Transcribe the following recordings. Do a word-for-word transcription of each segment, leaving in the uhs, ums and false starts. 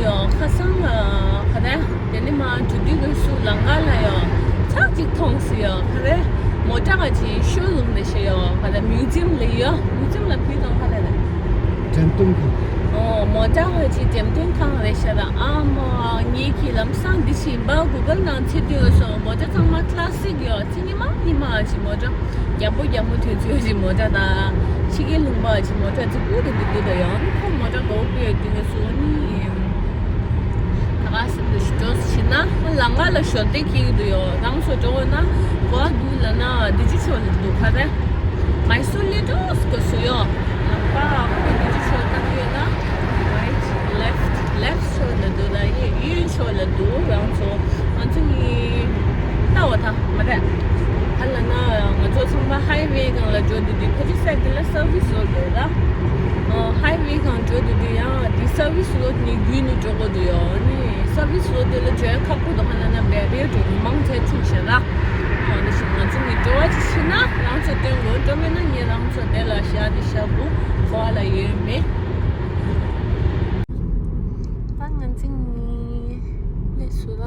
ཡོ་ཁ་སང་ཨ་ག་རེ་དེ་ནི་མ་འགྲོ་དུས་ཀྱི་སུ་ལང་ཀ་ལ་ཡོ་ཆག་ཅིག་མཐོང་སི་ཡོ་ག་རེ་མོ་ཊ་ག་ཅིག་ཤོ་རུམ་ལ་ཤེ་ཡོ་ག་རེ་མིའུ་ཛིམ་ལ་ཡོ་མིའུ་ཛིམ་ལ་བུད་དང་ག་རེ་རེད། འགྲེམས་སྟོན་ཁང་། ཨོ་མོ་ཊ་ག་ཅིག་འགྲེམས་སྟོན་ཁང་རེད་ཤ་ར། ཨ་མ་ངེད་ཀྱི་ལམ་སང་འདི་ཕྱིན་པ་གུ་གལ་ནང་ཚེ་དུས་སོ་མོ་ཊ་ཚང་མ་ཀླ་སིག་ཡོ་ཚེ་ཉི་མ་ཉི་མ་ཅིག་མོ་ཊ་རྒྱ་པོ་རྒྱ་མོ་དུས་ཚོད་ཅིག་མོ་ཊ་དང་ཕྱི་རྒྱལ་ལུང་པ་ཅིག་མོ་ཊ་ཅིག་པུ་རེ་འདུག་གི་ད་ཡོ་ཁོ་མོ་ཊ་ག་བོ་པུ་ཡོད་དུས་སོ་ནི། ད་ག་སེམས་དུ་ཞུ་ཅོག་ཕྱིན་ན་ལང་ཀ་ལ་ཞོར་དེ་སྐྱེ་གི་འདུག་ཡོ། རང་ཚོ་འགྲོ་འོ་ན་གོ་བ་འདུག་ལ་ན་འདི་ཅི་ཆོག་ལ་འདུག་ག་རེ། མའི་སུར་ལི་ཏོས་ག་སུ་ཡོ། ལང་ཀ་ཁོ་འདི་ཅི་ཆོག་ལྟ་གི་ཡོད་ན་right left left ཆོག་ལ་འདུག་ད་ཡེ་གཡོན་ཆོག་ལ་འདུག་རང་ཚོ་ང་ཚོ་གཉིས་ལྟ་བ་ད་མ་རེད། ཧ་ལ་ན་ང་ཚོ་ཚང་མ་ཧའི་ཝེ་སྒང་ལ་འགྲོ་འདུག་དུས་ཕ་ཅི་སའི་ཌི་ལ་སར་ཝི་སི་རོ་ཌི་རེད་ད། ཧའི་ཝེ་སྒང་འགྲོ་འདུག་དུས་ཡང་དེ་སར་ཝི་སི་རོ་ཌི་ནས་བརྒྱུད་ནས་འགྲོ་དགོས་འདུག་ཡོ། ཨ་ནི་སར་ཝི་སི་རོ་ཌི་དེ་ལ་འགྲོ་ཡ་ཁག་པོ་འདུག་ཧ་ལ་ན་བེ་རི་ཡར་འགྲོ་མང་ཆེ་ཆུང་ཤེ་ར། ཨ་ནི་ཞིག་ང་ཚོ་ནི་འགྲོ་བ་ཅི་ཤི་ན་རང་ཚོ་སྟོན་དགོས་འགྲོ་མེད་ན་ངས་རང་ཚོ་དེ་ལ་ཤ་དེ་ཤ་བུ་གོ་བ་ལ་ཡོད་མེད། ད་ང་ཚོ་ནི་ལས་སུ་ར།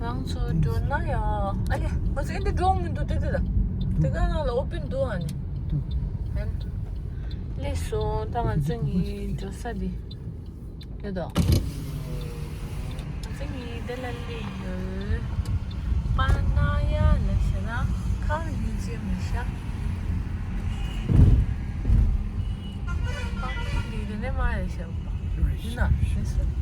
རང་ཚོ་འགྲོ་ན་ཡ། ཨ་ལེ། ང་ཚོ་འདི་འགྲོ་མི་འདུག་དེ་དེ་ད། དེ་ག་ནང་ལ་ཨོ་པན་འདུག་ཨ་ནི། ལས་སོང་ད་ང་ཚོ་ངའི་འགྲོ་ས་འདི། ཡོད་དོ། ང་ཚོ་ངའི་འདི་ལ་སླེབས་ཡོད། པ་ན་ཡ་ལ་ཤ་ན་ཁ་ཡུལ་ཅན་མི་ཤ། པ་ན་ཡ་འདི་ནས་མ་ཡ་ཤ། ཡིན་ན་ཤེས་སོང་།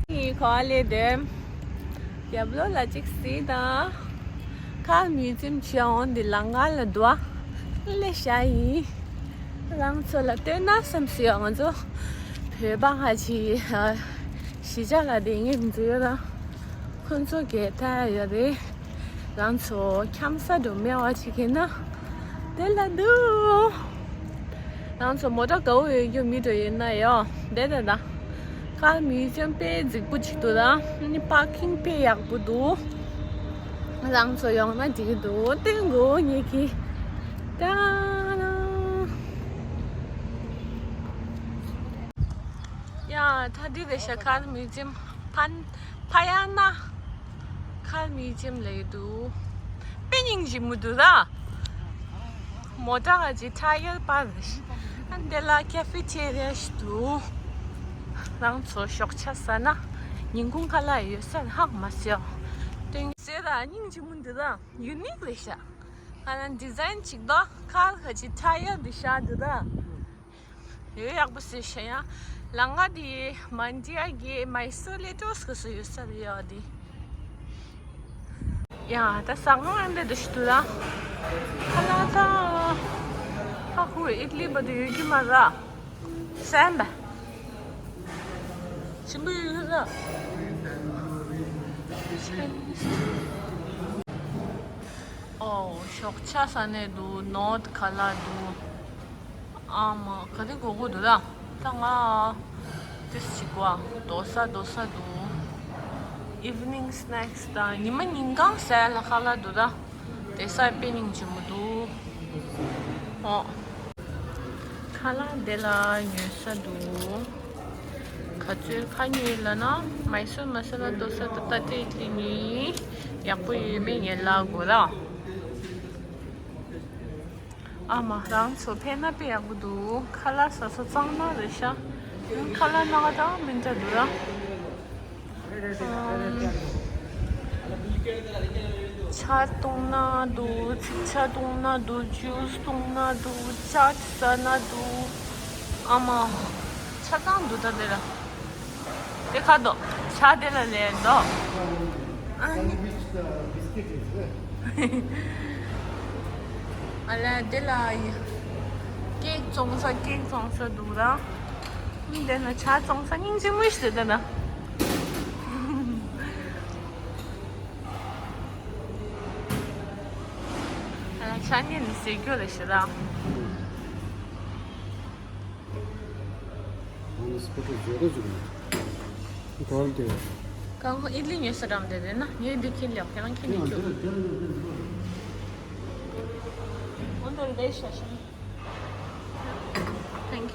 ངའི་ཁ་ལས་དེ། རྒྱབ་ལོགས་ལ་གཅིག་གཟིགས་དང་། ཁ་མིའུ་ཛིམ་ཆེ་འོང་འདི་ལང་ཀ་ལ་འདུག་ཨ། ལེ་ཤ་ཡིན། རང་ཚོ་ལ་སྟོན་ན་བསམ་སྲིད་ཡོད། ང་ཚོ་བོད་པ་ཧ་ཅི་གཞིས་ཆགས་ལ་བསྡད་མཁན་ཚོ་ཡོད་ད། ཁོང་ཚོ་གས་ད་ཡོད་རེད། རང་ཚོ་འཁྱམ་ས་འགྲོ་མེད་པ་ཅིག་ཡིན་ན། དེ་ལ་འདུག་རང་ཚོ་མོ་ཊ་དགའ་བོ་ཡོད་རྒྱུ་མི་འགྲོ་ཡིན་ན་ཡོ། དེ་དེ་ད། ཁ་མིའུ་ཛིམ་དཔེ་རྫིག་པོ་ཅིག་འདུག་ད། ནི་པར་ཀིང་དཔེ་ཡག་པོ་འདུག་རང་ཚོ་ཡོང་ན་འགྲིག་གི་འདུག་སྟོན་དགོས་ངེད་ཀྱིས། ད་ན། ཡ་ད་འདི་རེད་ཤག་ཁ་མིའུ་ཛིམ་ཕན་ཕ་ཡ་ན། ཁ་མིའུ་ཛིམ་ལས་འདུག་དཔེ་སྙིང་རྗེ་མོ་འདུག་ར། མོ་ཊ་ག་ཅིག་ཊ་ཡར་པར་རེད། ཨ་འདི་ལ་ཀེ་ཧྥེ་ཊེ་རི་ཡ་ཞིག་འདུག་རང་ཚོ་ཞོགས་ཇ་ཟ་ན་ཉིན་གུང་ཁ་ལག་ཡོད་ས་ཧ་མ་སེ་ཡོ། དོན་ཟེར་ར་སྙིང་རྗེ་མོ་འདུག་ར། ཡུ་ནིག་རེད་ཤག་ཁ་ལ་ཌི་ཛའིན་ཅིག་འདུག་ཁ་ལ་ག་ཅིག་ཊ་ཡར་འདི་ཤག་འདུག་ར། ཡོད་ཡག་པོ་ཟེར་ཤ་ཡ། ལང་ཀ་དེ་མན་ཌི་ཡ་གི་མའི་སུར་ལི་ཏོས་ག་སུ་ཡོད་ས་རེད་ཡོད་དེ། ཡ་ད་ས་ངོ་ཨ་འདྲ་འདྲ་ཞིག་འདུག་ར། ཁ་ལག་ད། ཧ་ཧུ་ཨི་ཏ་ལི་བ་དུ་ཡོད་རྒྱུ་མ་ར། སན་པ། ཆེན་པོ་ཡོད་ར། ཨོ་ཞོགས་ཇ་ཟ་ནས་འདུག་ནོར་ཁ་ལག་འདུག་ཨ་མ་ག་རེ་དགོས་དགོས་འདུག་ད། ད་ང་ཏིས་ཅིག་བ་རྡོ་ས་རྡོ་ས་འདུག་ཨི་ཝི་ནིང་སི་ནེག་སི་དང་ཉི་མ་ཉིན་གང་ཟས་ལ་ཁ་ལག་འདུག་ད། དེ་ས་དཔེ་སྙིང་རྗེ་མོ་འདུག་ཨོ། ཁ་ལག་དེ་ལ་ཉོ་ས་འདུག་ག་ཚོད་ཁ་ཉོས་ལ་ན་མའི་སུར་མ་ས་ལ་རྡོ་ས་ད་ལྟ་ཏྲེ་ཏྲེ་ཉོས་ཡག་པོ་ཡོད་མེད་ངས་ལབ་དགོས་ར། ཨ་མ་རང་ཚོ་ཕན་ན་དཔེ་ཡག་པོ་འདུག་ཁ་ལག་ཟ་ས་གཙང་མ་རེད་ཤག་ཁ་ལག་སྣ་ཁ་དང་མི་འདྲ་འདུག་ར། ཨམ། ཇ་བཏུང་ན་འདུག་ཚིག་ཇ་བཏུང་ན་འདུག་ཇུས་བཏུང་ན་འདུག་ཅ་ཅ་ཟ་ན་འདུག་ཨ་མ། ཆ་ཚང་འདུག་ད་དེ་ལ། དེ་ཁ་དོག་ཇ་དེ་ལ་ལས་འདུག་ཨ་ནི། ཨ་ལ་དེ་ལ་ཡི། ཀེག་བཙོང་ས་ཀེག་བཙོང་ས་འདུག་ར། ཨ་དེ་ན་ཇ་བཙོང་ས་སྙིང་རྗེ་མོ་ཞིག་འདུག་ད་ན། ཨ་ལ་ཇ་ཉན་ནི་ཟེར་རྒྱུ་རེད་ཤི་ར། གང་ཨི་ལི་ཉོས་ས་འགྲམ་དེ་རེད་ན་ངས་འདི་ཁྱེར་ལེགས་ཁྱེད་རང་ཁྱེར་ནས་ཁྱོད། འོ་འདི་རེད་ཤ་ཤ། Thank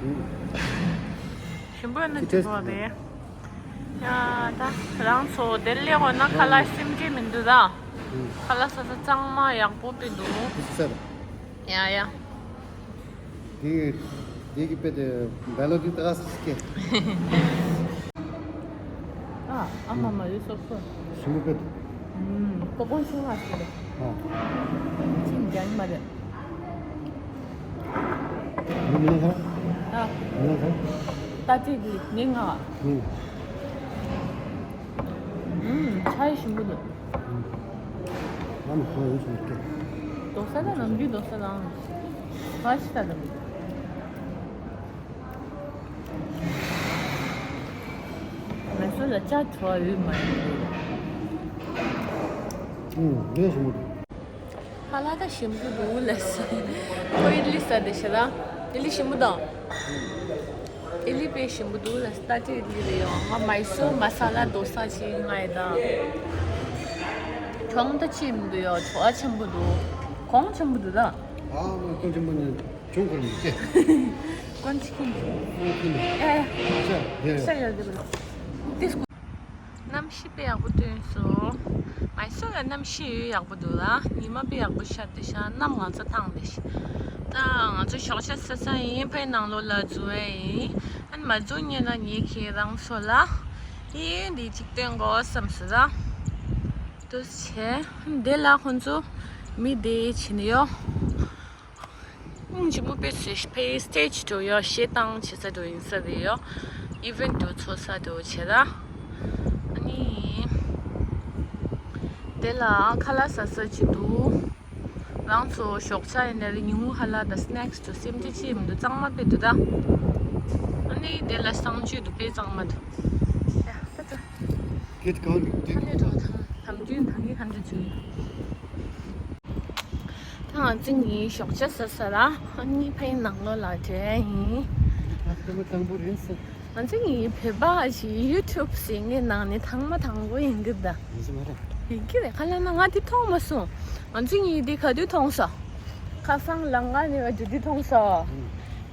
ཞིམ་པོ་ཡིན་ན་ཅི་ཞིམ་པོ་རེད། ཡ་ད་རང་ཚོ་དེར་སླེབས་འོང་ན་ཁ་ལག་སེམས་ཁྲལ་མི་འདུག་ད། ཁ་ལག་ས་ས་གཙང་མ་ཡག་པོ་དཔེ་འདུག་ཡ་ཡ། དེ་དེ་གི་དཔེ་དེ་བལ་ལོ་དེ་ད་ག་སེ་སྐད། ཨ་ཨ་མ་མ་ཡོད་སོ་སོ། ཞིམ་པོ་དཔེ་འདུག་ཨུམ། ཀོ་ཀོན་ཆུང་བ་ཞིག་རེད། ཨ། ཆིན་རྒྱ་ཡིན་མ་རེད། མི་མི་ལ་ཧ། ཨ། མི་ལ་ཧ། ཏ་ཏི་གི་ནི་ང་། ཨུམ། ཨུམ། ཆ་ཡི་ཞིམ་པོ་འདུག་ཨུམ། ང་མི་ཁོ་ཡོད་ཞིམ་སྐད། རྡོ་ས་ད་ནམ་རྒྱུན་རྡོ་ས་དང་། ཧ་ཤི་ད་ནམ་རྒྱུན། ང་ཚོ་ལ་ཅ་བྲོ་བ་ཡོད་མ་ཡིན། ཨུམ། ལས་ཞིམ་པོ་འདུག་ཧ་ལ་ད་ཞིམ་པོ་འདུག་ལས། ཁོ་ཨི་ལི་ས་དེ་ཤ་ད། ཨི་ལི་ཞིམ་པོ་དང་། ཨི་ལི་དཔེ་ཞིམ་པོ་འདུག་ལས། ད་ཅི་ཨི་ལི་རེད་ཡོ། ང་མའི་སོར་མ་ས་ལ་རྡོ་ས་ཅིག་ང་ཡི་ད། གྱོང་ད་ཅི་མི་འདུག་ཡོ། བྲོ་བ་ཆེན་པོ་འདུག་གོང་ཆེན་པོ་འདུག་ད། ཨ་མ་གོང་ཆེན་པོ་ནི། ཅུང་ཁོར་མི་སྐྱེ། ཀོན་ཅི་ཁིན། ཀོན་ཅི་ཁིན། ཡ་ཡ། ཤ་དེ། ཤ་ཡ་དེ་བར། དེ་སྐུ། གནམ་གཤིས་དཔེ་ཡག་པོ་ཐོན་སོང་། མའི་སོར་ལ་གནམ་གཤིས་ཡོད་ཡག་པོ་འདུག་ལ། ཉི་མ་དཔེ་ཡག་པོ་ཤར་ཏེ་ཤག་གནམ་ང་ཚོ་ཐང་ཏེ་ཤག་ད་ང་ཚོ་ཞོགས་ཇ་ཟ་ས་ཡིན། ཕའི་ནང་ལོགས་ལ་འཛུལ་བ་ཡིན། ཨ་ནི་མ་འཛུལ་ཉེ་ན་ཉེ་ཁེ་རང་ཚོ་ལ་ཡིན་འདི་གཅིག་སྟོན་དགོས་བསམ་སོང་ལ། དུ་ཆེ། འདི་ལ་ཁོང་ཚོ་མི་དེ་ཕྱིན་ཡོད། ཨང་ཅི་མུ་པེ་སི་ཕེ་སི་ཊེ་ཇི་དུ་ཡོ། ཞེ་སྡང་བྱེད་ས་དུ་ཡིན་ས་རེད་ཡོ། ཨི་ཝེན་ཊི་དུ་ཚོགས་ས་དུ་བྱེད་ད། ཨ་ནི། དེ་ལ་ཁ་ལག་ཟ་ས་ཅི་འདུག་རང་ཚོ་ཞོགས་ཇ་ཡིན་ན་རེད། ཉིན་གུང་ཁ་ལག་དང་སི་ནེག་སི་དུ་སེམས་ཅི་ཅི་མི་འདུག་གཙང་མ་དཔེ་འདུག་ད། ཨ་ནི་དེ་ལ་གསང་སྤྱོད་དུ་དཔེ་གཙང་མ་འདུག་ཡ་ད་ད། ཁྱེད་གང་འདུག་ཁ་ལག་འགྲོ་ཐང་ལམ་རྒྱུན་ཐང་གི་ཁ་འདྲ་བྱུང་། ད་ང་ཚོ་གཉིས་ཞོགས་ཇ་ཟ་ས་ལ་ཨ་ནི་ཕའི་ནང་ལོགས་ལ་འགྲོ་ཡ་ཡིན། ང་ཚོ་གཉིས་བོད་པ་ཞིག་ཡུ་ཊུབ་ཟེར་མཁན་ནང་ནས་དང་མ་དང་པོ་ཡིན་གི་ད། ཡིན་གི་རེད། ཁ་ལ་ན་ང་དེ་མཐོང་མ་སོང་། ང་ཚོ་གཉིས་དེ་ག་དུས་མཐོང་ས། ཁ་སང་ལམ་ཁ་ནས་བ་དེ་དུས་མཐོང་ས།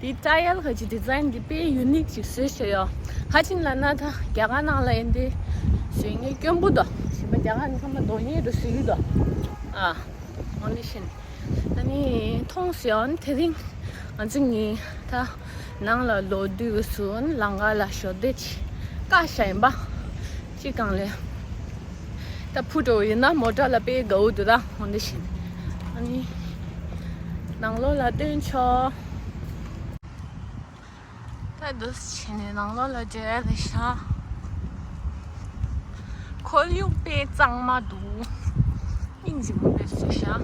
དེ་ཊ་ཡལ་ག་ཅིག་ཌི་ཛའིན་དེ་དཔེ་ཡུ་ནིག་ཅིག་བཟོས་བྱས་ཡོད། ཁ་ཅིག་ལ་ན་ད་རྒྱ་གར་ནང་ལ་ཡིན་དེ་བཟོས་ངེས་སྐྱོན་པོ་དོ། ཞིམ་པ་རྒྱ་གར་ནས་ཚང་མ་རྡོ་ཉེས་དུ་བཟོས་ཡོད་དོ། ཨ། འོ་ནི་བཞིན། ད་ནི་མཐོང་ཟེར་ཨ་ནི་དེ་རིང་ང་ཚོ་གཉིས་ད་ནང་ལ་ལོག་དུས་སུ་ལམ་ཁ་ལ་ཞོ་དེ་ཅིག་བཀག་བཞག་ཡིན་པ། ཅིག་གང་ལས། ད་ཕུ་འགྲོ་ཡིན་ན་མོ་ཊ་ལ་དཔེ་དགའ་བོ་འདུག་ད་འོ་འདི་བཞིན། ཨ་ནི། ནང་ལོགས་ལ་སྟོན་ཆོག་ད་འདུག་བྱས་ནས་ནང་ལོགས་ལ་འགྲོ་ཡ་རེད་ཤག་ཁོར་ཡུག་དཔེ་གཙང་མ་འདུག་སྙིང་རྗེ་མོ་དཔེ་བཟོས་ཤག་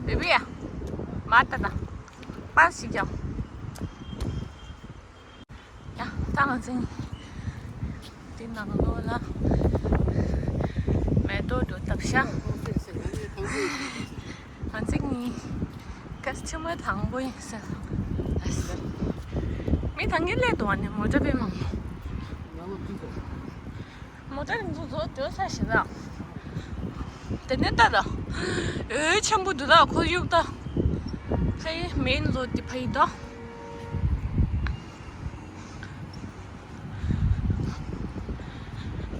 བེ་བི་ཡ། མ་ལྟ་ད། པར་ཞིག་ཀྱང་། ཡ། ད་ང་ཚོ་འདི་ནང་ལོགས་ལ་མེ་ཏོག་འགྲོ་ཐབས་ཤག་ང་ཚོ་གཉིས་ཀ་སི་ཊ་མར་དང་པོ་ཡིན་ཟེར། ཨ་ཟེར། མི་ད་ངས་སླེབས་འདུག་ཨ་ནི་མོ་ཊ་དཔེ་མང་། མོ་ཊ་རིང་ཚོ་ཚོ་སྡོད་ས་ཞིག་ལ། དེ་ནས་ལྟ་ད། འོད་ཆེན་པོ་འདུག་ད་ཁོར་ཡུག་ད། ཕ་ཡི་མེན་རོ་ཌི་ཕ་ཡི་ད།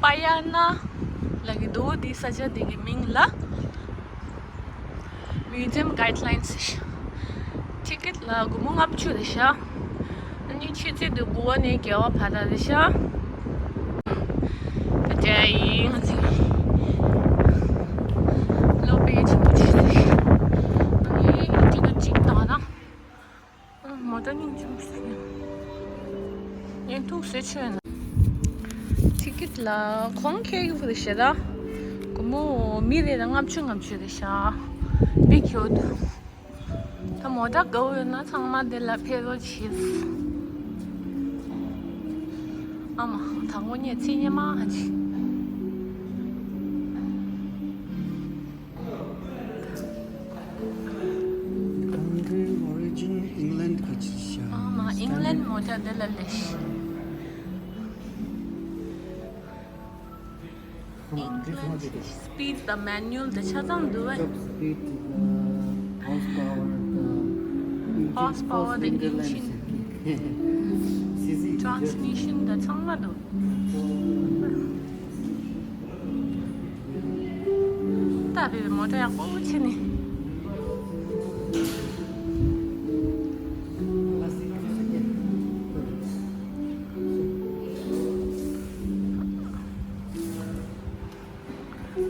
པ་ཡ་ན་ལ་གི་འདུག་འདི་ས་ཆ་འདི་གི་མིང་ལ། Museum Guidelines ཞེས། ཊི་ཀེ་ཊི་ལ་སྒོར་མོ་ལྔ་བཅུ་རེད་ཤག་ཨ་ནི་ཆུ་ཚོད་དུ་དགུ་པ་ནས་བརྒྱད་པ་བར་རེད་ཤག་ད་ཡིན་ང་ཚོ་སློབ་དཔོན་ཆེན་པོ་ཅིག་རེད། ཨ་ནི་ཊི་ཀེ་ཊི་གཅིག་བཏང་ན། ཨ་ ད་སྙིང་རྗེ་མོ་ཟེར་ཡང་ཐུགས་སེ་ཆོད་ན། ཊི་ཀེ་ཊི་ལ་གོང་ཁེ་གི་ཕུ་རེ་ཤེ་ར། སྒོར་མོ་མི་རེ་ལ་ལྔ་བཅུ་ལྔ་བཅུ་རེ་ཤ། མི་ཁྱོད། ད་མོ་ཊ་དགའ་བོ་ཡོད་ན་ཚང་མ་དེ་ལ་ཕེབས་རོགས་བྱེད། ཨ་མ། དང་པོ་ཉལ་ཚེ་ཉལ་མ་ཧ་ཅི། Country origin England ཁ་ཆེ་ཤ། ཨ་མ། ཨིང་ལན་མོ་ཊ་དེ་ལ་ལེ་ཤ། English speed དང་manual དང་ཆ་ཚང་འདུག་བས། Top speed དང་horsepower དང་། Horsepower དང་engine། Engine། སི་སི། Transmission དང་ཚང་མ་འདུག་ད་བོད་པའི་མོ་ཊ་ཡག་པོ་ཆེ་ནི།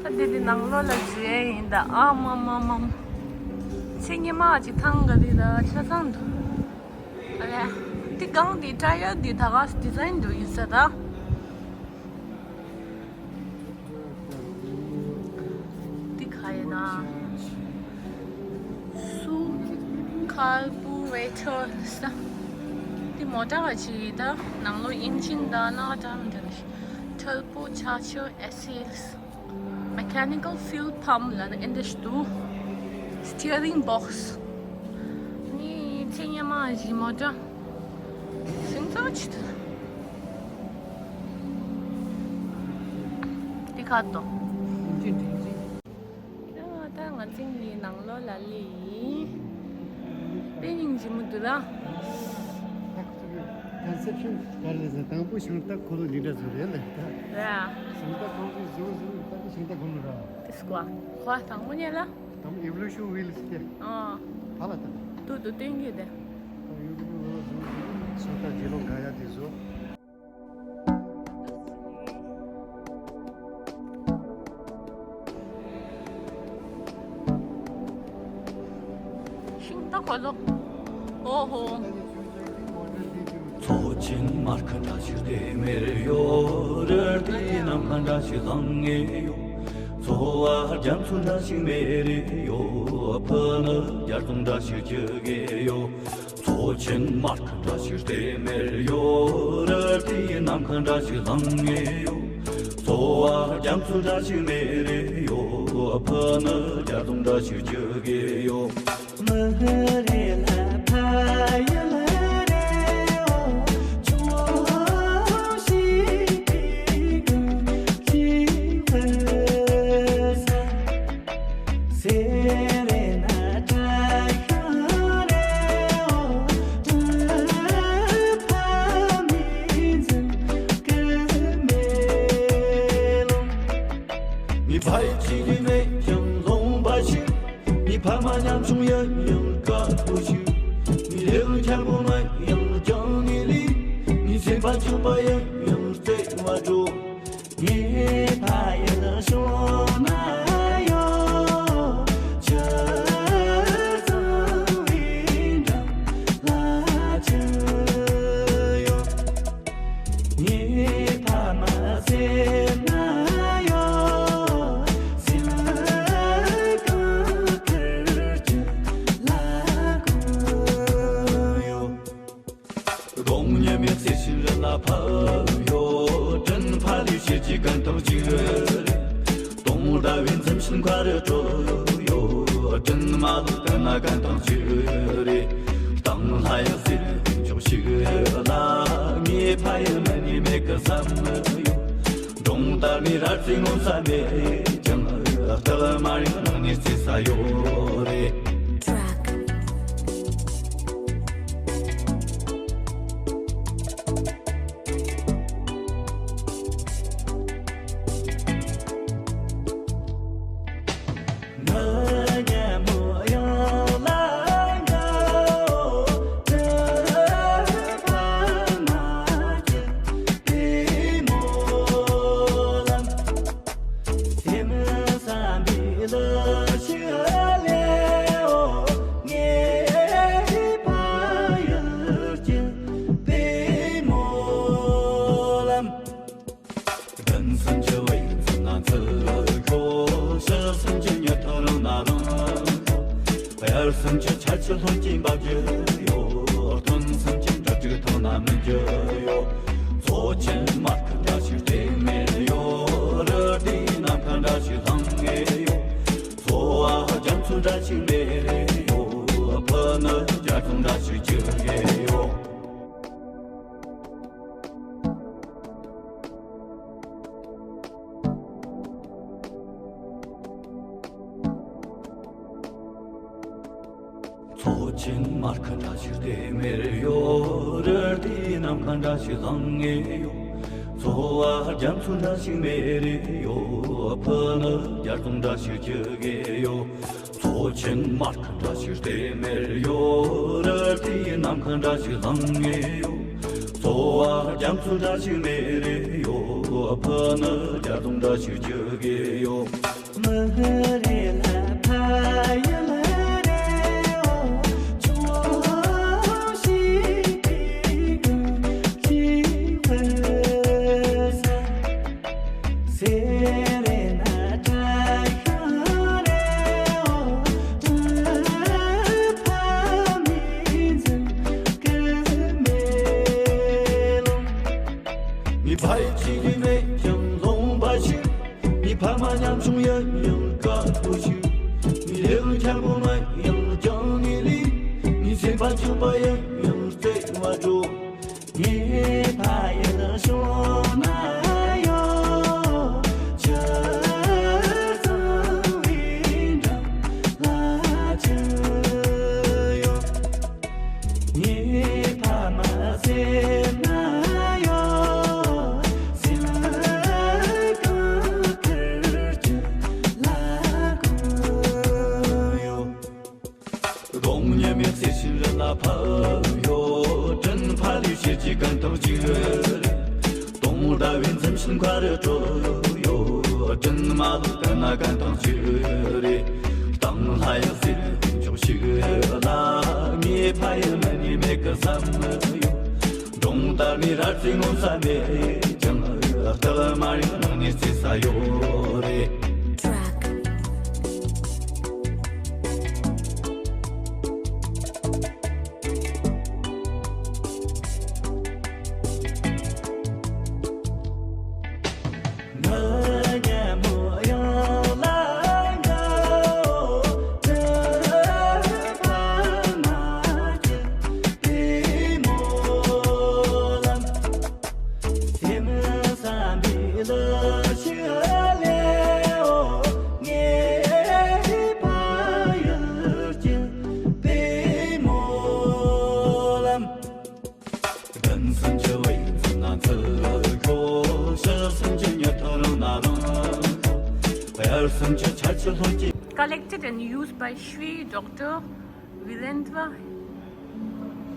ད་འདི་འདི་ནང་ལོགས་ལ་འཛུལ་ཡས་ཡིན་ད། ཨ་མ་མ་མ་མ། ཚེ་སྔོན་མ་ཅིག་ཐང་ག་རི་ད་ཆ་ཚང་འདུག་ཨ་རེ། འདི་སྒང་འདི་ཊ་ཡར་འདི་ད་ག་ཌི་ཛའིན་འདུག་ཡིན་ས་ད། འདི་ག་ཡིན་ན། སུ་ཁར་བུ་རེ་ཊར་ལ་ས། འདི་མོ་ཊ་ག་ཅིག་ད་ནང་ལོགས་ཨིན་ཇིན་ད་ན་ཊར་མི་འདུག་ཊར་པོ་ཆར་ཇར་ཨེ་སི་ཨེལ། Mechanical fuel pump ལ་ནི་ཨེ་འདྲ་ཞིག་འདུག Steering box ནི་ཚེ་སྔོན་མ་ཞིག་མོ་ཊ་སིང་ཚ་ཆི་ཐུ། འདི་ཁ་ཏོ། ད་ང་ཚང་གི་ནང་ལོགས་ལ་ལི་ཡིན། དཔེ་སྙིང་རྗེ་མོ་འདུག་ལ། Conception ག་རེ་ཟེར། དང་པོ་ཤིང་རྟ་འཁོར་ལོ་འདི་འདྲ་བཟོ་རེད་ལ། ར། ཤིང་རྟ་འཁོར་ལོ་བཟོ་བཟོ་ད་ཤིང་རྟ་འཁོར་ལོ་ར། དེ་སྐོར་ཁོ་དང་པོ་ཉལ་ལ། དང་པོ་evolution wheel ཟེར་ཏེ། ཨ། ཧ་ལ་ད། ཏུ་ཏུ་སྟོན་གྱི་དེ། ད་ཡུ་ཏུ་བཟོ་བཟོ་ཤིང་རྟ་རྗེས་ལོ་ག་ཡ་དེ་བཟོ། ཤིང་རྟ་འཁོར་ལོ། ཨོ་ཧོ། མཚོ་ཆེན་མར་ཁ་འདྲ་ཞིག་ལྟེམ་མེར་གཡོ། རི་རྩེ་ནམ་མཁའ་འདྲ་ཞིག་ལྷང་ངེ་གཡོ། མཚོ་བ་རྒྱ་མཚོ་འདྲ་ཞིག་མེ་རེ་གཡོ། ཕུ་ནུ་རྒྱ་རྫོང་འདྲ་ཞིག་རྒྱུག་གེ་གཡོ། མཚོ་ཆེན་མར་ཁ་འདྲ་ཞིག་ལྟེམ་མེར་གཡོ། རི་རྩེ་ནམ་མཁའ་འདྲ་ཞིག་ལྷང་ངེ་གཡོ། མཚོ་བ་རྒྱ་མཚོ་འདྲ་ཞིག་མེ་རེ་གཡོ། ཕུ་ནུ་རྒྱ་རྫོང་འདྲ་ཞིག་རྒྱུག་གེ་གཡོ། མི་རེ་ལ་ཕ་ཡུལ་རེ་འོ། ཆུང་ཞིག་གི་གི་ཕུ་ས། སེ་རེ་ན་བཀྲ་ཤིས་རེ་འོ། བཀྲ་ཕ་མི་འཛིན་གི་མེ་ལོང་། ངའི་ཕ་ཡུལ་གཅིག་ཡིན་མེད་ཀྱང་ལོང་པ་ཞིག་ངའི་ཕ་མ་ཉམ་ཆུང་ཡིན་ཡང་དཀར་པོ་ཞིག་ངའི་ལས་དབང་འཁྱམ་པོ་མིན་ཡང་རྒྱང་ནས་ལུས། ངའི་སེམས་པ་ཕྱུག་པ་ཡིན་ཡང་བརྩེ་བ་སྒྲོག་ངའི་ཕ་ཡུལ་ཤོང་ན་ཡོད། ཆུ་གཙང་བའི་འགྲམ་ལ་ཆུ་ཡོད། ངའི་ཕ་མ་སེམས་ན་ཡོད། སེམས་གངས་དཀར་གྱི་ལ་ཀུ་ཡོད། གདོང་ཉི་མའི་རྩེ་ཤིང་རི་ལ་ཕབ་ཡོད། དྲིན་ཕ་ལུས་ཤེད་ཀྱི་རྒན་ཐང་གཅིག་རེད། དུང་ཟླ་བའི་འཛུམ་ཞིག་མཁའ་རུ་གྲོལ་ཡོད། དྲིན་མ་ལོག་ལྟ་ན་རྒན་ཐང་གཅིག་རེད། གཏམ་ལྷ་ཡང་ཟེར་འཇོག་ཞིག་ལ། ངའི་ཕ་ཡུལ་མི་ནི་མེད་ཀི་བསམ་ཡོད། འབྲོང་དར་མའི་ར་རྩེ་ངོ་ས་མེད་ཀྱང་། སྟག་དམར་ཡང་ནང་ནས་རྩེ་ས་ཡོད་རེད། འབབ་ཀྱི་ཡོད། དོན་སེམས་ཅན་དགྲ་བཅུག་ཐང་ན་མི་འགྱུར་ཡོད། མཚོ་ཆེན་མར་ཁུ་འདྲ་ཞིག་བལྟས་མེད་ཡོད། རི་དེའི་ནམ་མཁའ་འདྲ་ཞིག་ལྷང་ངེ་ཡོད། འཚོ་བ་རྒྱ་མཚོ་འདྲ་ཞིག་མེད་ཡོད། ཕུ་ནུ་རྒྱ་མཚོ་འདྲ་ཞིག་ཆུ་གེ་ཡོད། མཚོ་ཆེན་མར་ཁུ་འདྲ་ཞིག་བལྟས་མེད་ཡོད། རི་དེའི་ནམ་མཁའ་འདྲ་ཞིག་ལྷང་ངེ་ཡོད། འཚོ་བ་རྒྱ་མཚོ་འདྲ་ཞིག་མེད་ཡོད། ཕུ་ནུ་རྒྱ་མཚོ་འདྲ་ཞིག་རྒྱུག་གི་ཡོད། མཚོ་ཆེན་མར་ཁུ་འདྲ་ཞིག་བལྟས་མེད་ཡོད། རི་དེའི་ནམ་མཁའ་འདྲ་ཞིག་ལྷང་ངེ་ཡོད། འཚོ་བ་རྒྱ་མཚོ་འདྲ་ཞིག་མེད་ཡོད། ཕུ་ནུ་རྒྱ་མཚོ་འདྲ་ཞིག་རྒྱུག་གི་ཡོད། ངའི་ཕ་ཡི་ཆེད་ལས་མེད་ཀྱང་ལོང་པ་ཞིག་ངའི་ཕ་མ་ཉམ་ཆུང་ཡིན་ཡང་དཀའ་ཐུབ་ཞིག་ངའི་ལས་འགན་ཆེན་པོ་མིན་ཡང་རྒྱང་ནས་ལས། ངའི་སེམས་པ་འཇིགས་པ་ཡིན་ཡང་བརྩེ་བ་འགྲོ། ངའི་ཕ་ཡུལ་ཤོང་ན་ཡོད། ཆུ་གཙང་བའི་འགྲམ་ལ་ཆུ་ཡོད། ངའི་ཕ་མ་སེམས་ན་ཡོད། སེམས་ཁམས་ཁུར་གྱི་ལ་ཀུ་ཡོད། གདོང་ཉི་མའི་རྩེ་ཤིང་རི་ལ་ཕབ་ཡོད། དྲིན་ཕ་ལུས་ཤེས་ཀྱི་གན་དང་གཅིག་རེད། དུང་ཟླ་བའི་འཛུམ་ཞིག་མཁའ་རུ་གྲོལ་ཡོད། དྲིན་མ་ལོག་ལྟ་ན་གན་དང་གཅིག་རེད། གཏམ་ལྷ་ཡང་ཟེར་འཇོག་ཞིག་ལ། ངའི་ཕ་ཡུལ་མི་ནི་མེད་ཀི་བསམ་ཡོད། སྒྲུང་ལྟར་ནི་ར་རྩེ་ངོ་ས་མེད་ཀྱང་། རྟགས་མ་རིག་ནང་ནས་བརྩེ་ས་ཡོད་རེད། Collected and used by Shri Doctor Virendra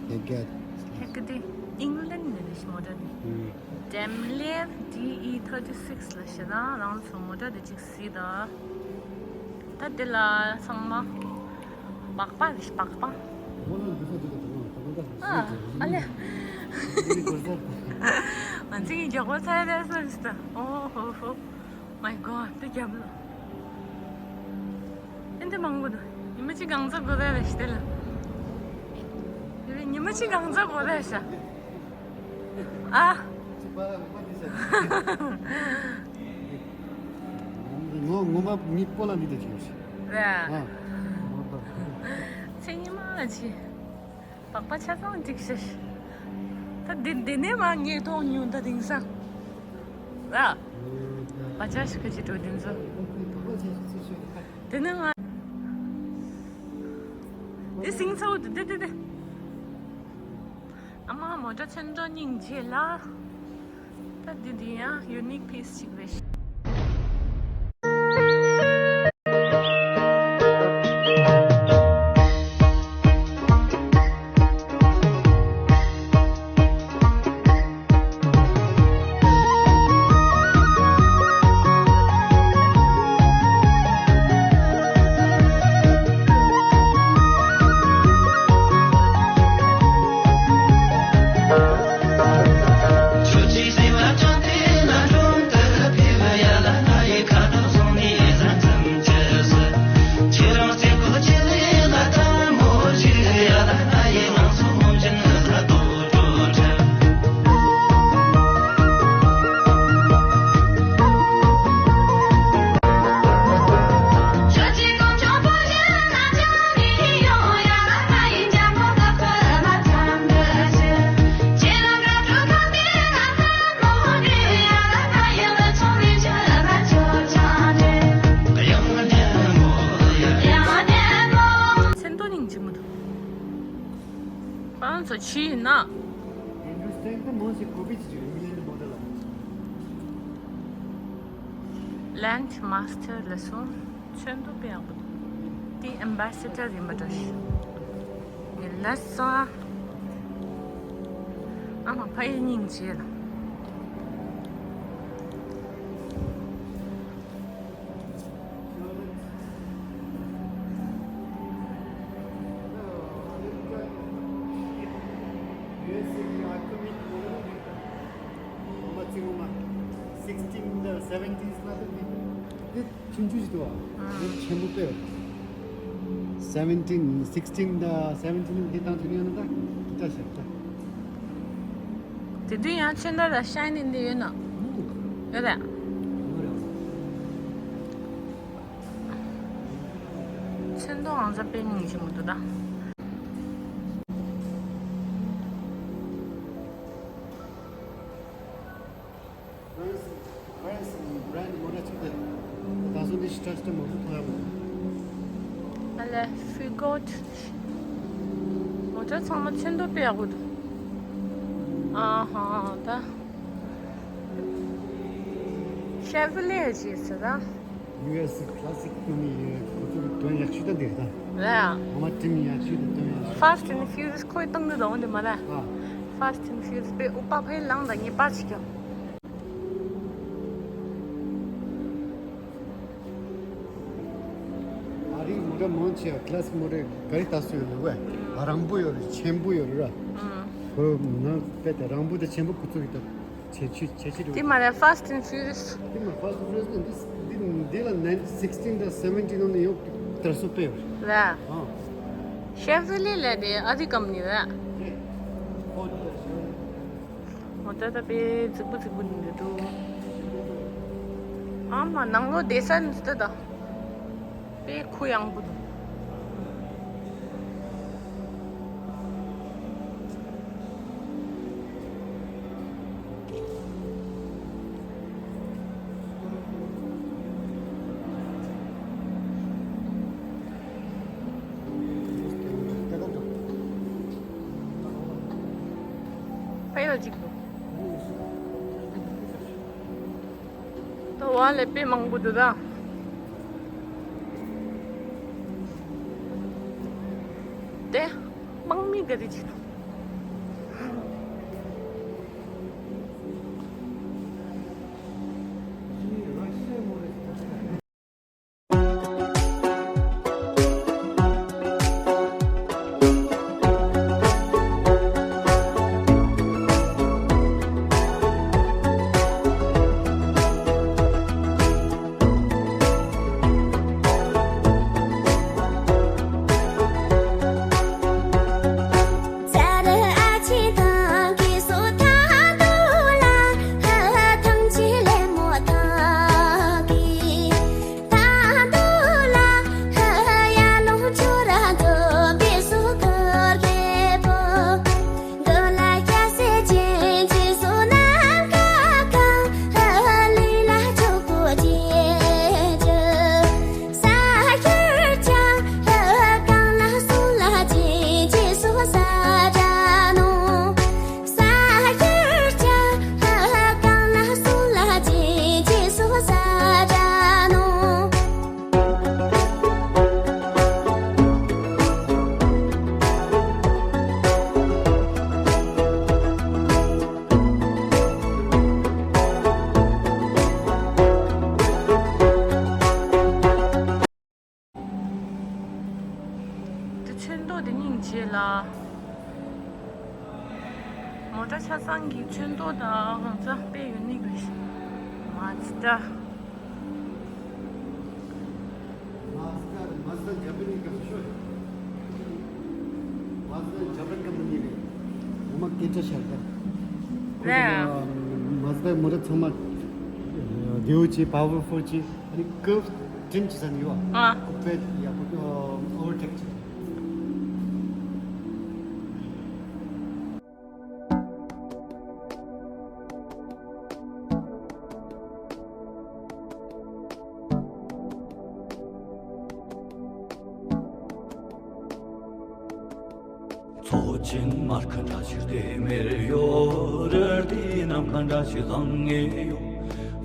Hegde. Hegde, England ནས་རེད་མོ་ད་ནི། ཨུམ། Demlev D E thirty six ལ་ཞེ་དང་རང་ཚོ་མོ་ད་དེ་གཅིག་སྲིད་ད། ད་དེ་ལ་ཚང་མ་སྦག་སྦག་རེད། སྦག་སྦག་ཨ་ཨ་ལེ། ང་ཚོའི་མགྱོགས་པོ་ཚར་རེད་ས་རེད་ད། ཨོ་ཧོ་ཧོ། My God, དེ་རྒྱབ་ལ། ཨེ་འདི་མང་པོ་འདུག་ཉི་མ་གཅིག་གང་ཚ་དགོས་རེད་ཞེས་དེ་ལ། དེ་བས་ཉི་མ་གཅིག་གང་ཚ་དགོས་རེད་ཤག་ཨ། ངོ་ངོ་མ་ངའི་སྤོ་ལ་འདི་དེ་བྱས་ཤག་རེད། ཨ། མཚན་ཉི་མ་ལ་བྱས། སྦག་སྦག་ཆ་ཚང་འགྲིག་ཤག་ད་འདི་འདི་ནས་མ་ངས་མཐོང་མྱོང་ད་དེང་སང་། ར། བ་ཅག་ཞིག་གི་ཅི་འགྲོ་དེ་ཚོ། དེ་ནས་ང་། དེ་སིང་ཚ་བོ་དེ་དེ་དེ་དེ། ཨ་མ་མོ་ཊ་ཚོན་མདོག་སྙིང་རྗེ་ལ། ད་འདི་འདི་ཡང་unique piece ཞིག་རེད། ཁྱོད་རང་ཚོ་ཕྱི་ཡིན་ན། Hindustan དུ་མོ་ཞིག་ཁོ་པི་ཅིག་England མོ་ད་ལ། Land Master ལ་སོང་། ཚོན་མདོག་དཔེ་ཡག་པོ་འདུག་དེ་Ambassador ཡིན་པ་འདྲ་ཞིག་ངས་ལབ་སོང་། ཨ་མ་ཕ་ཡི་སྙིང་རྗེ་ལ། sixteen དང་seventeen ལ་དེ་ཆུང་ཆུང་ཞིག་འདུག་བ། དེ་ཆེན་པོ་དཔེ། seventeen sixteen དང་seventeen འདི་དང་དེ་ཡོད་ན་ད་ཅི་ལྟ་ཞིག་ད། དེ་དུས་ཡང་ཆོས་ཟླ་ར་ཤའི་ནི་འདི་ཡོད་ན། ཡོད་རེད། ཚོན་མདོག་ཨང་ཚ་དཔེ་སྙིང་རྗེ་མོ་འདུག་ད། Brands, brands, brand མོ་ཊ་ཅིག་དེ། ད་སོ་འདི་ཤི་ཊ་ཤི་ཊ་མང་པོ་མཐོང་ཡག་མོ། ཨ་ལེ། Peugeot མོ་ཊ་ཚང་མ་ཚོན་མདོག་དཔེ་ཡག་པོ་འདུག་ཨ་ཧ་ད། Chevrolet ཞེས་ཟེར་ད། ཡུ་ཨེས་ཀི་ལ་སི་ཀི་ནི་ཁོ་ཚོ་གི་དོན་ཡག་ཤོས་ད་འདི་རེད་ད། རེད། ཨ་མ་ཊིམ་ཡག་ཤོས་ད་དོན་ཡག་ཤོས། Fast and Furious ཁོའི་སྟེང་དུ་འདུག་འོ་འདི་མ་རེད། ཨ། Fast and Furious པའི་ཨུ་པ་ཕའི་ལང་ད་ངས་པར་ཞིག་ཀྱང་། ཨ་རིའི་མོ་ཊ་མང་ཆེ་བ་ཀི་ལ་སི་ཀི་མོ་ཊ་ག་རེ་ལྟ་སྲོལ་ཡོད་ལ་གོ། ཨ་རང་པོ་ཡོད་རེད་ཆེན་པོ་ཡོད་རེད་ར། ཨ་ཁོ་ནང་དཔེ་ད་རང་པོ་དང་ཆེན་པོ་ཁོ་ཚོ་གི་ད་ཆེ་ཆེ་ཆེ་ཆེ་རེད། དེ་མ་རེད། Fast and Furious དེ་མ་Fast and Furious ནི་འདི་འདི་འདི་ལ་ནན་sixteen དང་seventeen ནང་ནས་ཡོང་དར་སྲོལ་དཔེ་ཡོད་རེད། ར། ཨ། Chevrolet ལ་དེ་ཨ་རི་ཀམ་ནི་ར། ཨོ་ད་ད་དཔེ་རྫིག་པོ་རྫིག་པོ་འདི་འདུག་ཨ་མ་ནང་ལོགས་བསྡད་ས་འདི་ད་དཔེ་གུ་ཡངས་པོ་འདུག་ཕ་ཡུལ་གཅིག་ཏུ། ད་བ་ལས་དཔེ་མང་པོ་འདུག་ད། དེ་དམག་མི་ག་རེ་གཅིག་ཏུ། དེ་ཚོན་མདོག་དེ་སྙིང་རྗེ་ལ། མོ་ཊ་ཆ་ཚང་གི་ཚོན་མདོག་དང་ཧང་སང་དཔེ་ཡུ་ནིག་རེད། མ་ཛི་ད། Mazda, Mazda Japanese company. Mazda Japan company རེད། ངོ་མ་སྐད་ཆ་བཤད་ད། ལགས། Mazda མོ་ཊ་ཚང་མ་བདེ་བོ་ཅིག་powerful ཅིག་ཨ་ནི་curve trim བྱེད་ས་ནི་ཡོད་ཨ། ཨ། ཁོ་དཔེ་ཡག་པོ་overtake བྱེད། ཚོགས་ ཆེན་མར་ཁ་འདྲ་ཞིག་ལྟེ་མེར་ཡོད། རི་དེའི་ནམ་མཁའ་འདྲ་ཞིག་ལྷང་ངེ་ཡོད།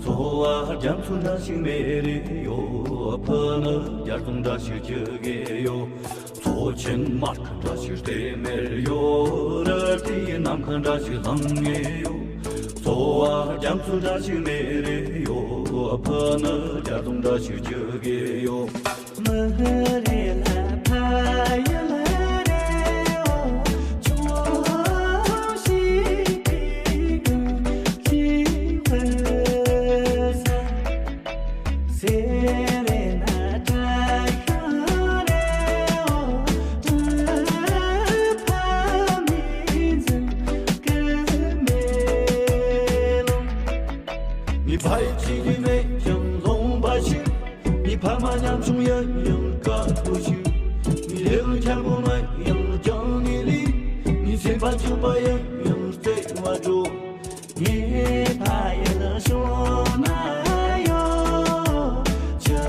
འཚོ་བ་རྒྱ་མཚོ་འདྲ་ཞིག་མེ་རེ་ཡོད། ཕུ་ནུ་རྒྱ་རྫོང་འདྲ་ཞིག་རྒྱུག་གི་ཡོད། མཚོ་ཆེན་མར་ཁ་འདྲ་ཞིག་ལྟེ་མེར་ཡོད། རི་དེའི་ནམ་མཁའ་འདྲ་ཞིག་ལྷང་ངེ་ཡོད། འཚོ་བ་རྒྱ་མཚོ་འདྲ་ཞིག་མེ་རེ་ཡོད། ཕུ་ནུ་རྒྱ་རྫོང་འདྲ་ཞིག་རྒྱུག་གི་ཡོད། ངའི་ཕ་ཡུལ་གཅིག་ཡིན་མེད་ཀྱང་ལོང་པ་ཞིག་ངའི་ཕ་མ་ཉམ་ཆུང་ཡིན་ཡང་དཀའ་པོ་ཞིག་ངའི་ལས་དོན་འཁྱམ་པོ་མེད་ཡང་རྒྱང་ནས་ལུས། ངའི་སེམས་པ་སྐྱོ་པ་ཡིན་ཡང་བརྩེ་བ་འགྲོ། ངའི་ཕ་ཡུལ་ཕྱོགས་ན་ཡོད། ཆུ་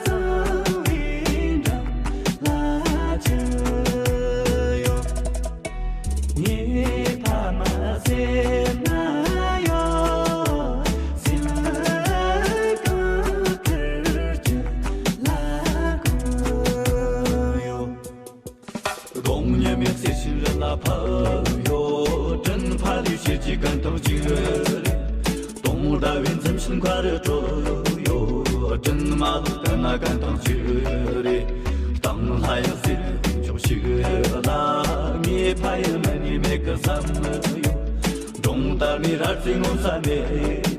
གཙང་བའི་འགྲམ་ལ་ཆུ་ཡོད། ངའི་ཕ་མ་སེམས་ན་ཡོད། སེམས་གངས་དཀར་གྱི་ལ་ཁུག་ཡོད། གདོང་ཉི་མའི་རྩེ་ཤིང་རི་ལ་ཕབ་ཡོད། དྲིན་ཕ་ལུའི་ཤེལ་གྱི་རྒན་ཐང་གཅིག་རེད། དུང་ཟླ་བའི་འཛུམ་ཞིག་མཁའ་རུ་གྲོལ་ཡོད། དྲིན་མ་ལུག་ལྟ་ན་རྒན་ཐང་གཅིག་རེད། གཏམ་ལྷ་ཡང་ཟེར་མཆོག་ཞིག་ལ། ངའི་ཕ་ཡུལ་མིན་ནི་མེད་གི་བསམ་ཡོད། སྒྲུང་ལྟར་མི་རར་རྩེ་ངོ་ས་མེད་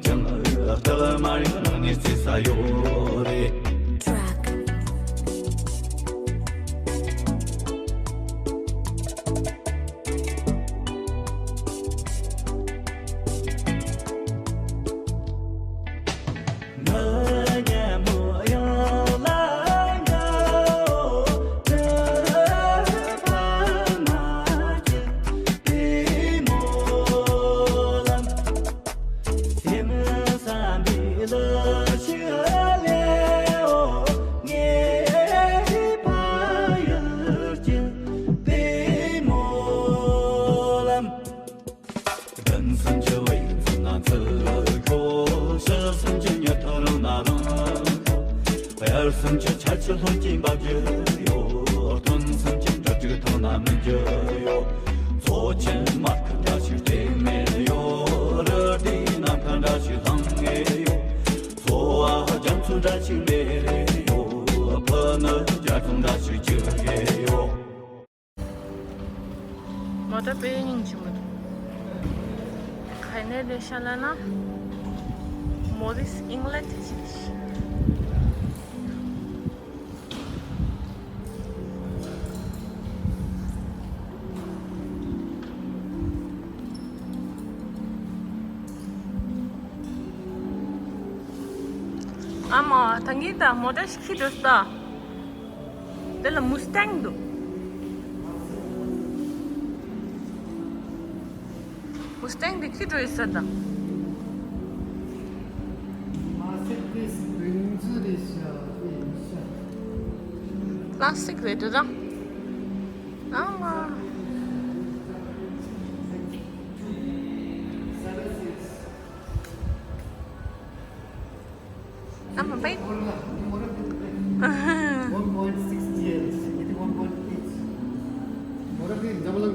ཀྱང་། སྟག་དམར་ཡང་ནང་ནས་རྩེ་ས་ཡོད་རེད། གདན་སེམས་ཀྱི་བའི་ཚུལ་ན་ཚུལ་ཁོ། ཕྱི་སེམས་ཀྱི་ཉི་ཐོ་རང་ན་རང་ཁོ། དབྱར་སེམས་ཀྱི་ཆར་ཆུ་ལྷུན་གྱིས་འབབ་རྒྱུ་ཡོད། སྟོན་སེམས་ཀྱི་འབྲུ་དྲུག་ཐང་ན་སྨིན་རྒྱུ་ཡོད། མཚོ་ཆེན་མར་ཁུ་འདྲ་ཞིག་ལྟེ་མེར་ཡོད། རི་དེའི་ནམ་མཁའ་འདྲ་ཞིག་ལྷང་ངེ་ཡོད། འཚོ་བ་རྒྱ་མཚོ་འདྲ་ཞིག་མེ་རེ་ཡོད། ཕུ་ནུ་རྒྱ་རྫོང་འདྲ་ཞིག་རྒྱུག་གི་ཡོད། མོ་ཊ་དཔེ་སྙིང་རྗེ་མོ་འདུག་ག་ནས་སླེབས་ཤག་ལབ་ན། མོ་རིས་ཨིང་ལན་ཌི་ཅིག་ཨ་མ། ད་ངས་ད་མོ་ཊ་ཞིག་ཁྱེར་འགྲོ་ས། དེ་ལ་མུ་སི་ཊེང་འདུག་མུ་སི་ཊེང་དེ་ཁྱེར་འགྲོ་ཡོད་ས་ད། མ་སེ་ཏིས་བིན་ཛི་རེད་ཤག་ཨེ་ཤ། པ་ལ་སི་ཊིག་རེད་འདུག་ད། ཨ་མ། I'm a bit. One point six T L, it is one point eight. What are they double?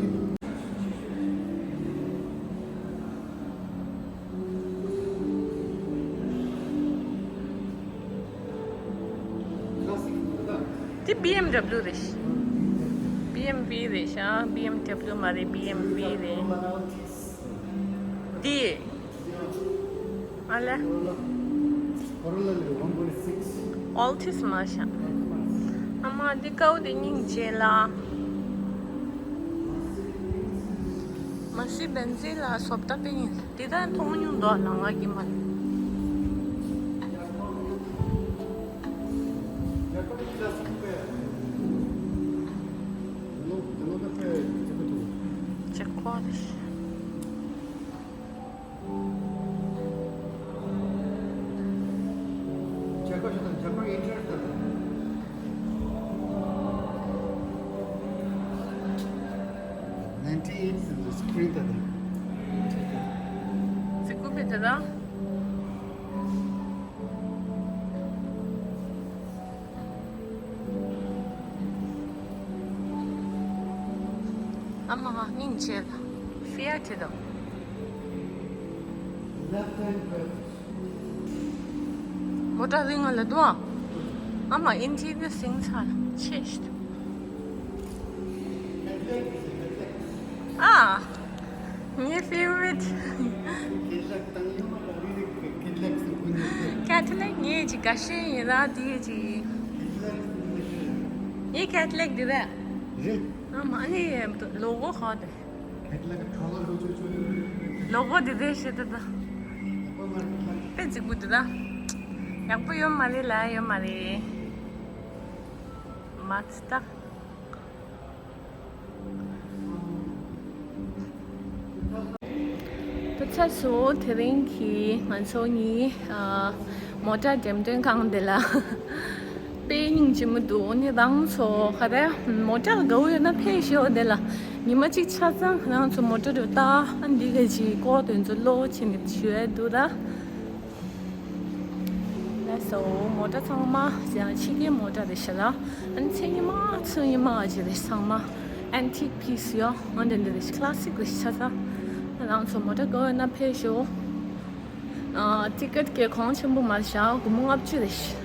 དེ་བི་ཨེམ་ཌབ་ལིའུ་རེད། བི་ཨེམ་ཝི་རེད་ཤག་བི་ཨེམ་ཌབ་ལིའུ་མ་རེད། བི་ཨེམ་ཝི་རེད། དེ། ཨ་ལེ། Corolla one point six. ཨོལ་ཊིས་མ་ཤག་ཨ་མ་འདི་ཀའུ་དེ་སྙིང་རྗེ་ལ། མ་སི་བན་ཛི་ལ་སོབ་ཏ་པེ་ཡིན། དེ་ད་མཐོང་མྱོང་འདུག་ལ་ང་གི་མ། ཇེ་ཀོ་རེད། ཇེ་ཀོ་ཞུ་དང་ཇེ་ཀོ་ཨིན་ཊར་དང་། Screen ད་དེ། ཙི་ཀུ་པེ་ད་ད། ཨ་མ་ཧ་སྙིང་རྗེ་ལ། ཧྥི་ཡ་ཁྲི་དང་། Left hand drive. མོ་ཊ་རིང་ང་ལ་འདུག་ཨ། ཨ་མ་ཨིན་ཊི་ནི་སིང་ཚ་ཆེ་ཤི། ཨ། ངའི་ཕེ་ཝ་རིཊ། ཁེ་ཐ་ལེག་ངའི་ཅིག་དགའ་ཤོས་ཡིན་ར་དེ་ཅིག་ངའི་ཁེ་ཐ་ལེག་འདི་རེད། རེད། ཨ་མ་ནི་ལོ་གོ་ཧ་དེ། ཁེ་ཐ་ལེག་ཁ་ལ་ལོ་ཅོ་ཅོ་ཡོད། ལོ་གོ་འདི་རེད་ཤེས་ད་ད། དཔེ་རྫིག་པོ་འདུག་ད། ཡག་པོ་ཡོད་མ་རེད་ལ་ཡོད་མ་རེད། མ་ཚད་ད། ད་ཚ་སོ་དེ་རིང་གི་ང་ཚོ་གཉིས་ཨ། མོ་ཊ་འགྲེམས་སྟོན་ཁང་དེ་ལ་དཔེ་སྙིང་རྗེ་མོ་འདུག་ནི་རང་ཚོ་ག་རེ་མོ་ཊ་ལ་དགའ་བོ་ཡོད་ན་ཕེབས་ཤོག་དེ་ལ། ཉི་མ་གཅིག་ཆ་ཚང་རང་ཚོ་མོ་ཊ་རུ་ལྟ་ཨ་འདི་ག་ཅིག་ཀོ་དོན་ཚོ་ལོ་ཕྱིན་ནས་ཞུ་ཡ་འདུག་ད། ལགས་སོ། མོ་ཊ་ཚང་མ་ཕྱི་རྒྱལ་མོ་ཊ་རེད་ཤག་ལ། ཨ་ནི་ཚེ་ཉི་མ་ཚེ་ཉི་མ་ཅིག་རེད། ཚང་མ་ཨན་ཊིག་པིས་ཡོད། ཨ་འདི་འདི་རེད། ཀ་ལ་སིག་རེད་ཤག་ད། རང་ཚོ་མོ་ཊ་དགའ་བོ་ཡོད་ན་ཕེབས་ཤོག་ཨ། ཊི་ཀེ་ཊི་གི་གོང་ཆེན་པོ་མ་རེད་ཤག་སྒོར་མོ་ལྔ་བཅུ་རེད་ཤག་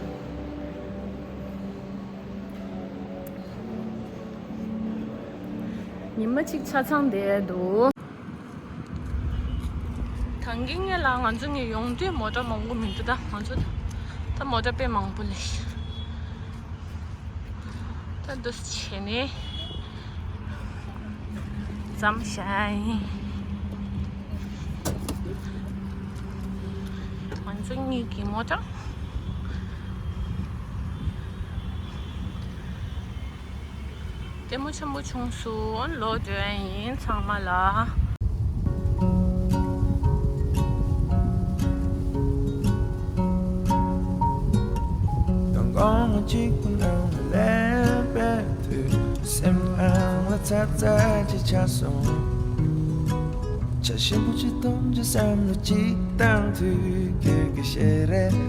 ཉི་མ་གཅིག་ཆ་ཚང་བསྡད་འདུག་ད་གིན་ངེད་ལ་ང་ཚོ་ངས་ཡོང་དུས་མོ་ཊ་མང་པོ་མི་འདུག་ད་ང་ཚོ་ད་མོ་ཊ་དཔེ་མང་པོ་ལས། ད་འདུག་བྱས་ནས་འཛོམས་བྱ་ཡིན། ང་ཚོ་གཉིས་ཀྱི་མོ་ཊ། ལྟད་མོ་ཆེན་པོ་བྱུང་སོང་། ལོ་སྒྲོན་ཡིན་ཚང་མ་ལ། དང་གོང་གཅིག་པུ་ནང་ལས་པའི་དུས་སེམས་ཨང་ལ་ཚ་ཚ་ཅིག་ཆགས་སོང་། ཆ་ཞིམ་པོ་ཅིག་འཐུང་རྒྱུ་བསམ་བློ་ཅིག་བཏང་དུས་ཁྱོད་ཀྱི་ཞལ་རས།